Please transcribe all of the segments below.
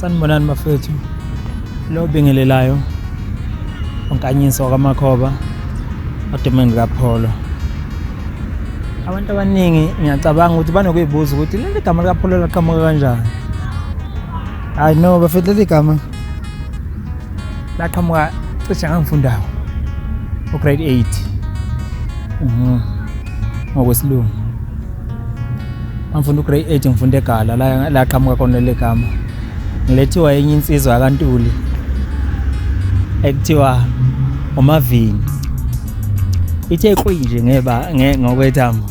Sanibonani bafethu. Lo obingelelayo uNkanyiso wakaMakhoba odumeni likaPholo. Abantu abaningi ngiyacabanga ukuthi banokuyibuza ukuthi leli gama likaPholo laqhamuka kanjani. Hayi no bafethu, leli gama laqhamuka cishe ngangifundayo u-grade 8 ngokwesilungu. Ngangifunda u-grade 8, ngifunda eGala la laqhamuka khona leli gama. Ngilethiwa enye insizwa yakaNtuli ekuthiwa uMavini. Ithe qwi nje ngeba ngokwethambo.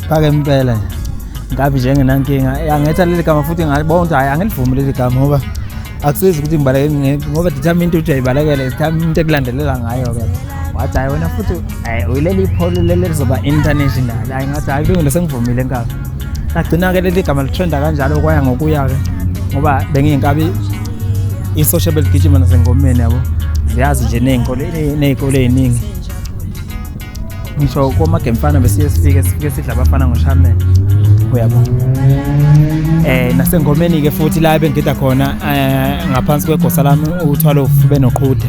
Phake impela nje. Ngabe nje nginankinga. Yangetha leli gama futhi ngabona ukuthi hhayi, angilivumi leli gama ngoba akusizi ukuthi ngibaleke, ngoba the time into uthi uyayibalekela, the time into ekulandelela ngayo-ke. Wathi hhayi wena futhi hhayi uyileli ipholo leli lizoba international. Hhayi, ngathi hhayi kulungile, sengivumile nkabi. Lagcina-ke leli gama litrenda kanjalo, kwaya ngokuya-ke ngoba bengiyinkabi isosha beligijima nasengomeni, yabo, ziyazi nje ney'nkole ney'kole ey'ningi, ngisho komagemfana besiye sifike sidla abafana ngoshamela, uyabo. Nasengomeni ke futhi la bengida khona ngaphansi kwegosa lami uthwalo benoqhude,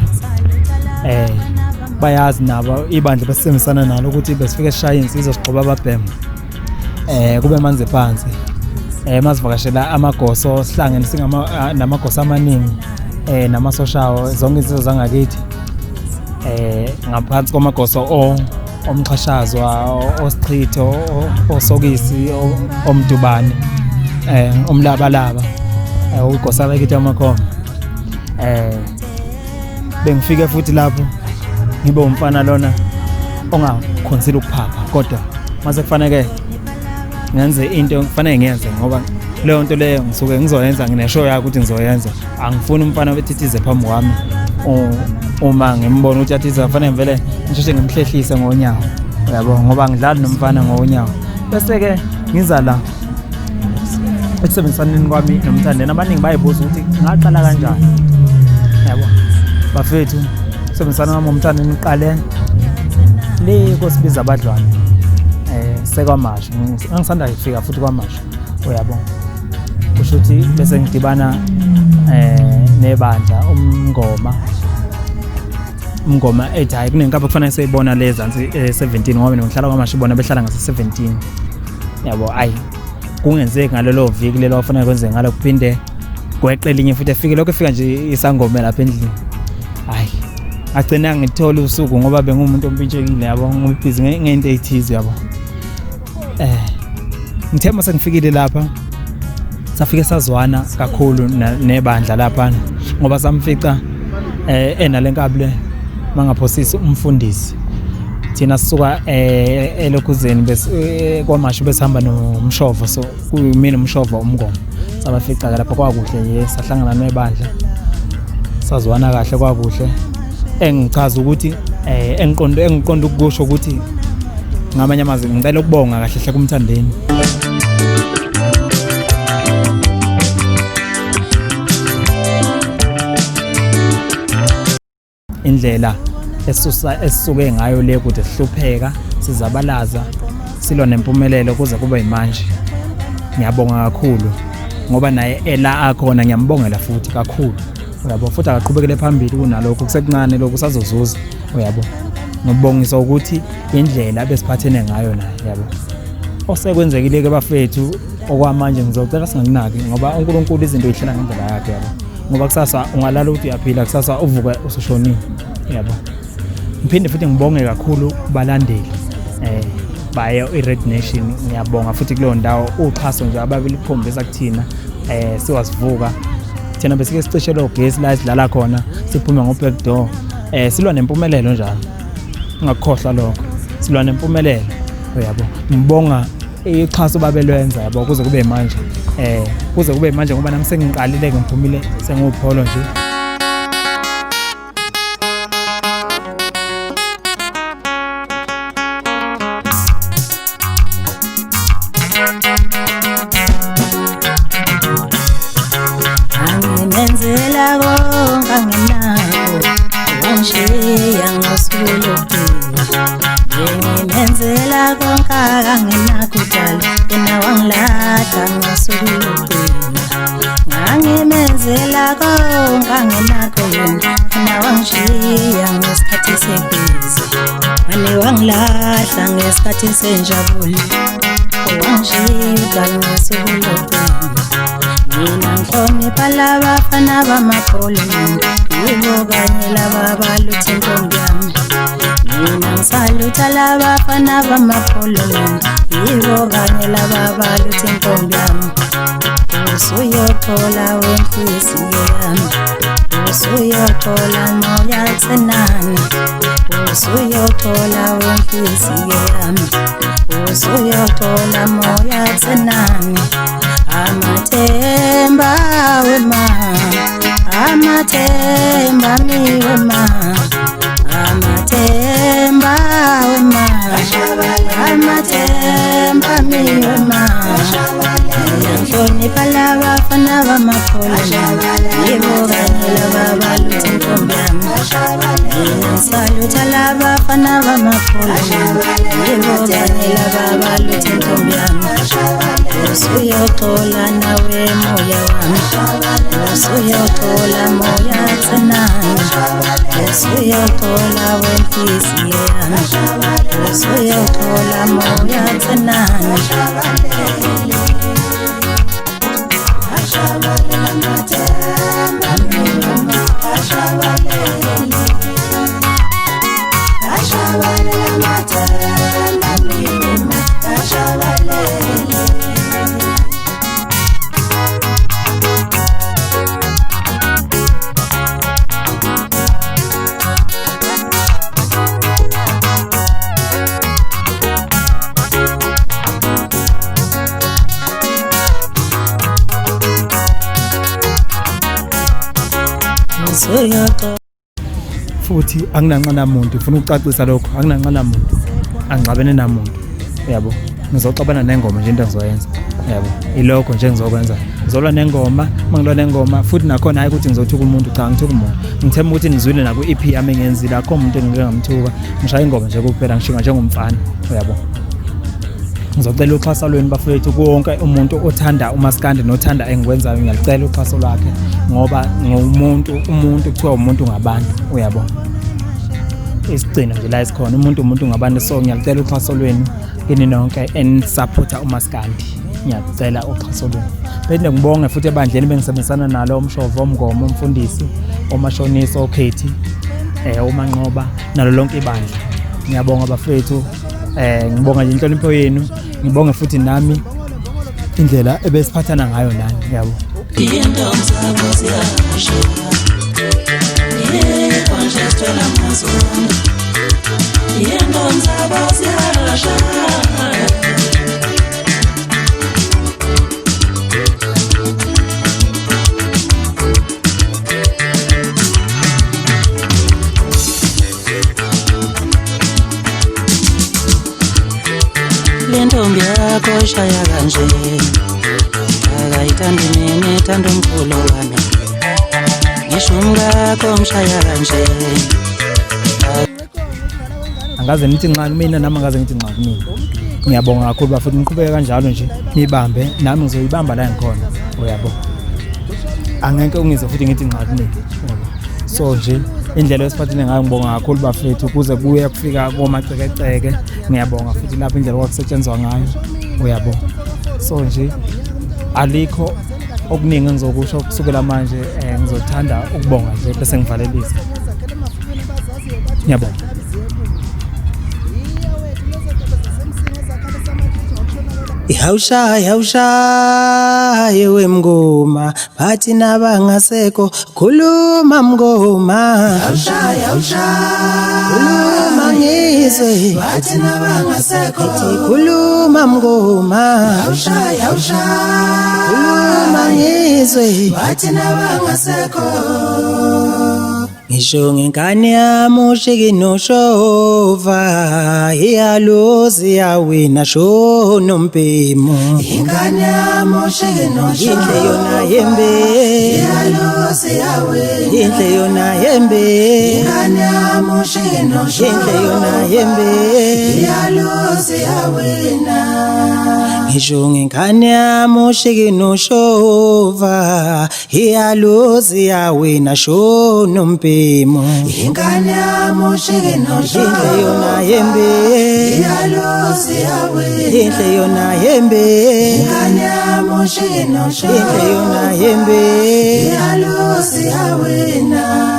bayazi nabo ibandla besebenzisana nalo ukuthi besifike sishaye insizwa, sigxoba ababhema, kube manzi phansi. Masivakashela amagoso sihlangene singama namagoso amaningi, namasoshawo, zonke insizwa zangakithi, ngaphansi kwamagoso o omxhashazwa, osichitho, osokisi, omdubane, omlabalaba, ugosa lakithi amakhomo. Bengifike futhi lapho ngibe umfana lona ongakhonsile ukuphapha, kodwa mase kufanele ngenze into kufanele ngiyenze, ngoba leyo nto leyo ngisuke ngizoyenza, ngineshow yakho ukuthi ngizoyenza. Angifuni umfana wethithize phambi kwami. Uma ngimbona ukuthi athize, kufanele ngivele ngisheshe ngimhlehlise ngonyawo, uyabo, ngoba ngidlali nomfana ngonyawo. Bese-ke ngiza la ekusebenzisaneni kwami noMthandeni. Abaningi bayibuza ukuthi ngaqala kanjani, yabo. Bafethu, ukusebenzisana kwami noMthandeni uqale le kosibiza abadlwane, sekwamasha. Ngangisanda kufika futhi kwamasha, uyabo, kusho ukuthi bese ngidibana nebandla umngoma ethi hayi, kunenkabi kufanele seyibona le ezansi 17, ngoba mina ngihlala kwamasha, bona behlala ngase 17, yabo. Ayi, kungenzeki ngalelo viki lelo wafanele kwenzeke ngalo, kuphinde kweqe elinye futhi, efike lokho efika nje isangome lapha endlini. Hayi, agcina ngithola usuku ngoba bengumuntu ompintshekile, yabo, ngibhizi ngento eyithize, yabo. Ngithe mase ngifikile lapha, safike sazwana kakhulu nebandla lapha, ngoba samfica enale nkabi le, mangaphosisi umfundisi. Thina sisuka elokhuzeni bese kwamashu, besihamba nomshovo, so kuyimina, umshovo, umngoma. Sabafica ke lapha, kwakuhle nje, sahlangana nebandla, sazwana kahle, kwakuhle. Engichaza ukuthi engiqonde ukusho ukuthi ngamanye amazwi ngicela ukubonga kahle hle kuMthandeni. Indlela esusa esisuke ngayo le kude, sihlupheka, sizabalaza, silwa nempumelelo kuze kube yimanje. Ngiyabonga kakhulu ngoba naye ela akhona, ngiyambongela futhi kakhulu, uyabo. Futhi akaqhubekele phambili kunalokho, kusekuncane lokhu, sazozuza, uyabo. Ngibongisa ukuthi indlela besiphathene ngayo naye, yabo. Osekwenzekile-ke bafethu, okwamanje ngizocela singakunaki, ngoba uNkulunkulu izinto uyihlela ngendlela yakhe, yabo, ngoba kusasa ungalala ukuthi uyaphila, kusasa uvuke usushonile, yabo. Ngiphinde futhi ngibonge kakhulu kubalandeli bayo i-Red Nation. Ngiyabonga futhi kuleyo ndawo, uxhaso nje ababelikhombisa kuthina. Siwasivuka thina, besike sicishelwe ugesi la esidlala khona, siphume ngo-back door. Silwa nempumelelo njalo, ungakukhohlwa lokho, silwa nempumelelo, uyabo. Ngibonga ixhaso babelwenza, yabo, kuze kube manje, kuze kube manje, ngoba nami sengiqalile, ngiphumile, sengiwupholo nje. Angimenzela konke anginako, wangishiya ngosuku lokugcina. Ngimenzela konke akanginakho dala, yena wangilahla ngosuku lokugcina. Ngangimenzela Bengimenzela konke angenakho yena, yena wangishiya ngesikhathi sebhizi, mane wangilahla ngesikhathi senjabulo, wangishiya udala ngosuku lokugcina. Mina ngihlonipha labafana bamapholo mina, yibo kanye laba balutha intombi yami. Mina ngisalutha labafana bamapholo mina, yibo kanye laba balutha intombi yami. Usuyothola wenhliziyo yami, usuyothola moya tsenani, usuyothola wenhliziyo yami, usuyothola moya tsenani. Amathemba wema, amathemba mi wema, amathemba wema, amathemba mi wema. Ngihlonipha labafana bamapholo, yibo kanye laba balutha intombi yami. Mina ngisalutha labafana bamapholo, yibo kanye laba balutha intombi yami. Usuyothola nawe moya wami, usuyothola moya tsenani, usuyothola wenhliziyo yami, usuyothola moya tsenani. Futhi anginanxa namuntu, ngifuna ukucacisa lokho, anginanxa namuntu, angixabene namuntu, uyabo. Ngizoxabana nengoma nje into engizoyenza, uyabo, ilokho nje engizokwenza. Ngizolwa nengoma, uma ngilwa nengoma futhi nakhona hayi ukuthi ngizothuka umuntu, cha ngithuka umuntu. Ngithemba ukuthi nizwile naku-EP yami engiyenzile, akukho umuntu engike ngamthuka, ngishaya ingoma nje kuphela, ngishinga njengomfana, uyabo. Ngizocela uxhaso lwenu bafowethu, kuwonke umuntu othanda umaskandi nothanda engikwenzayo, ngiyalicela uxhaso lwakhe, ngoba ngumuntu, umuntu kuthiwa umuntu ngabantu, uyabo. Isigcino nje la esikhona, umuntu umuntu ngabantu, so ngiyalicela uxhaso lwenu kini nonke enisupporta umaskandi, ngiyacela uxhaso lwenu. Phinde ngibonge futhi ebandleni bengisebenzisana nalo, umshovo, umngoma, umfundisi, omashonisa, okhethi, umanqoba, nalo lonke ibandla. Ngiyabonga bafethu, ngibonga nje inhlonipho yenu, ngibonge futhi nami indlela ebesiphathana ngayo nani, yabo. Lentombi yakho ishaya kanje, akayithandi mina ithanda umculo wami, ngisho umkakho umshaya kanje. Angaze nithi nxa kumina, nami angaze ngithi nxa kumina. Ngiyabonga kakhulu bafethu, niqhubeke kanjalo nje, nibambe, nami ngizoyibamba la ngikhona, uyabo. Angeke ungizwe futhi ngithi nxa kumina, uyabo. So nje indlela esiphathene ngayo ngibonga kakhulu bafethu, kuze kuye kufika komacekeceke, ngiyabonga futhi lapho indlela okwakusetshenzwa ngayo, uyabo. So nje alikho okuningi engizokusho kusukela manje, ngizothanda ukubonga nje bese ngivalelisa. Ngiyabonga. Ihawusha ihawusha wemngoma, bathi nabangasekho khuluma mngoma. Ihawusha ihawusha khuluma ngizwe, bathi nabangasekho khuluma mngoma. Ihawusha ihawusha khuluma ngizwe, bathi nabangasekho. Ngisho ngengane yami ushiki noshova, iyaluzi yawina sho nombhemu. Ingane yami ushiki Inhle yona yembe, iyaluzi yawina. Inhle yona yembe, Ingane yami ushiki inhle yona yembe. iyaluzi yawina. Ngisho ngengane yami ushiki noshova, iyaluzi yawina sho nombhemu. Ingane yami ushiki Inhle yona yembe, iyaluzi yawina. Inhle yona yembe, Ingane yami ushiki inhle yona yembe. iyaluzi yawina.